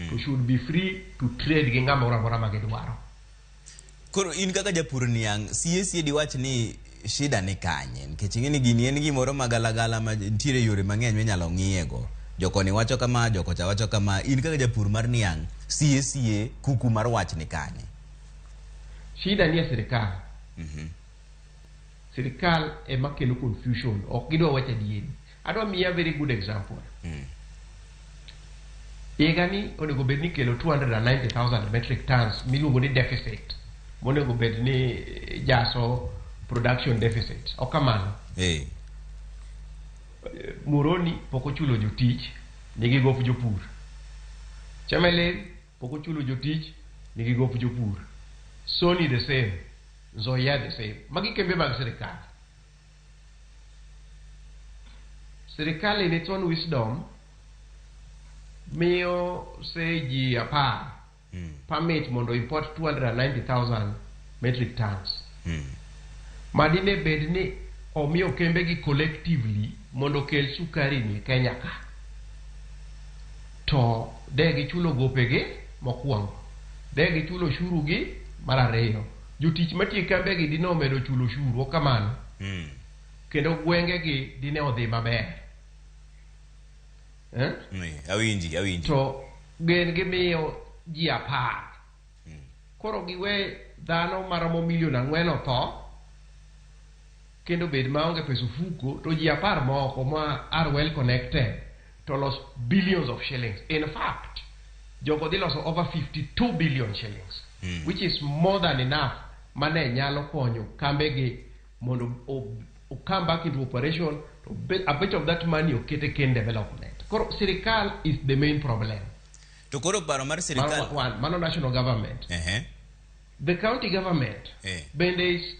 To should be free to trade gi ng'ama moro amora ma gidwaro. Koro in kaka japur niang', sie sie diwach ni shida ni kanye? Nikech ing'e ni gini en gimoro magalagala ma nitiere yore mang'eny minyalo ng'iyego. Jokoni wacho kama, jokocha wacho kama. In kaka japur mar niang', sie sie kuku mar wach ni kanye? Shida ni e sirikal. Sirikal ema kelo confusion, ok gidwa wacho adieri. Adwa miyi a very good example. Higa ni onego bed ni kelo 290,000 metric tons miluongo ni deficit monego bed ni jaso production deficit. Ok kamano. Muhoroni pok ochulo jotich nigi gop jopur. Chemelil pok ochulo jotich nigi gop jopur. Sony the same. Nzoia the same. Magi kembe mag sirikal. Sirikal in its own wisdom miyo say ji 10 permit mondo import 290,000 metric tons. Madine bed ni omiyo kembegi collectively mondo okel sukari ni e Kenya ka. To de gichulo gopegi mokwongo. De gichulo ushuru gi mar ariyo. Jotich matiyo e kambegi dine omedo chulo ushuru, ok kamano? Kendo gwengegi dine odhi maber. Eh? Awinji, awinji. To gin gimiyo ji 10. Koro giwe dhano maromo milion 4 otho kendo bed maonge pesa ofuko to ji 10 moko ma are well connected to los billions of shillings. In fact, jogo dhi loso over 52 billion shillings, which is more than enough mane nyalo konyo kambegi mondo o come back into operation to a bit of that money okete cane development. Koro sirikal is the main problem. To koro paro mar Mano sirikal one, mano national government. The county government bende is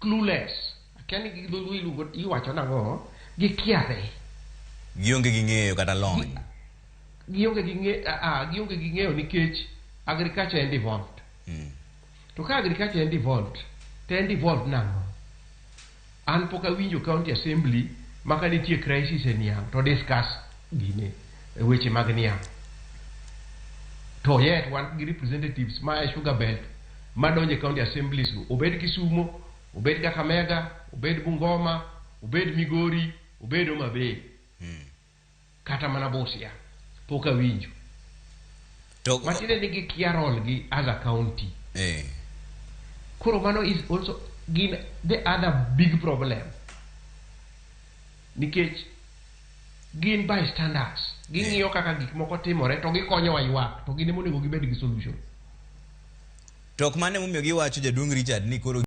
clueless. Akia ni gi dholuo iluongo iwacho nang'o, gikiare. Gionge gi ng'eyo kata lony. Gionge gi ng'e, gionge gi ng'eyo nikech agriculture en devolved. To ka agriculture en devolved, to en devolved nang'o? An pok awinjo county assembly ma ka nitie crisis e niang' to discuss gine weche mag niang'. To yet wan gi representatives ma e sugar belt madonjo e county assemblies go, obed Kisumo, obed Kakamega, obed Bungoma, obed Migori, obed Homa Bay, kata mana Busia, pok awinjo. To Matiende ni gikia role gi as a county. Koro mano is also gin the other big problem. Nikech gin bystanders, ging'iyo kaka gik moko timore to gikonyowa ywak, to gin ema onego gibed gi solution. To ok mano emomiyo giwacho jaduong' Richard ni koro